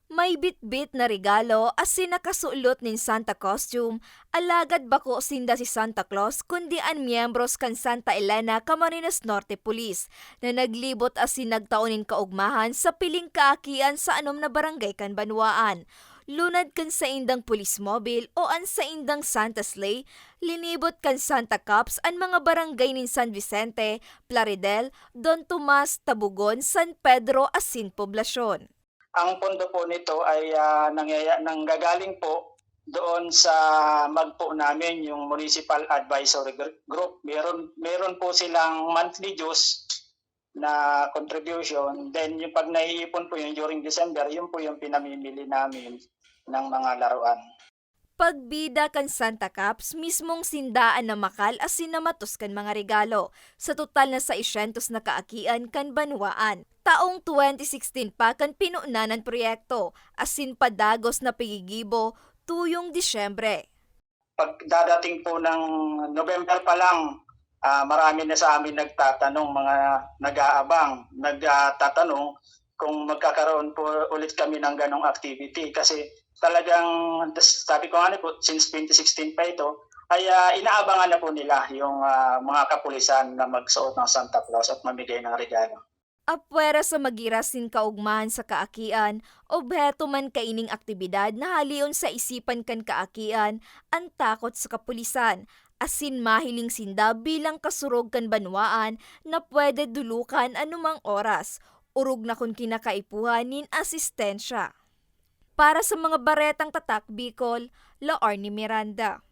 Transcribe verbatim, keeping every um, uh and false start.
May bitbit na regalo asin nakasulot nin Santa costume, alagad bako sinda si Santa Claus kundi an miyembros kan Santa Elena, Camarines Norte Police, na naglibot asin nagtao nin kaugmahan sa piling kaakian sa anom na barangay kan banwaan. Lunad kan saindang police mobile o an saindang Santa sleigh, linibot kan Santa Cops an mga barangay nin San Vicente, Plaridel, Don Tomas, Tabugon, San Pedro asin Poblacion. Ang pondo po nito ay, ah, nangyaya-, nanggagaling po doon sa MAGPU namin, yung Municipal Advisory Gr-, Group. Meron, meron po silang monthly dues na contribution. Then, yung pag naiipon po yun during December, yun po yung pinamimili namin ng mga laruan. Pagbida kan Santa Cops, mismong sinda an namakal asin namatos kan mga regalo. Sa total na seiscientos na kaakian kan banwaan. Taong twenty sixteen pa kan pinunan an proyekto, asin padagos na pigigibo tuyong Disyembre. Pagdadating po ng November pa lang, ah, marami na sa amin nagtatanong, mga nag-aabang, nagtatanong kung magkakaroon po ulit kami ng ganong activity. Kasi talagang, sabi ko nga po, since twenty sixteen pa ito, ay, ah, inaabangan na po nila yung, ah, mga kapulisan na magsuot ng Santa Claus at mamigay ng regalo. Apwera sa magiras nin kaugmahan sa kaakian, obheto man kaining aktibidad na haleon sa isipan kan kaakian an takot sa kapulisan, asin mahiling sinda bilang kasurog kan banwaan na pwede dulukan anumang oras, orog na kun kinakaipuhan nin asistensya. Para sa mga Baretang Tatak Bicol, Laarni Miranda.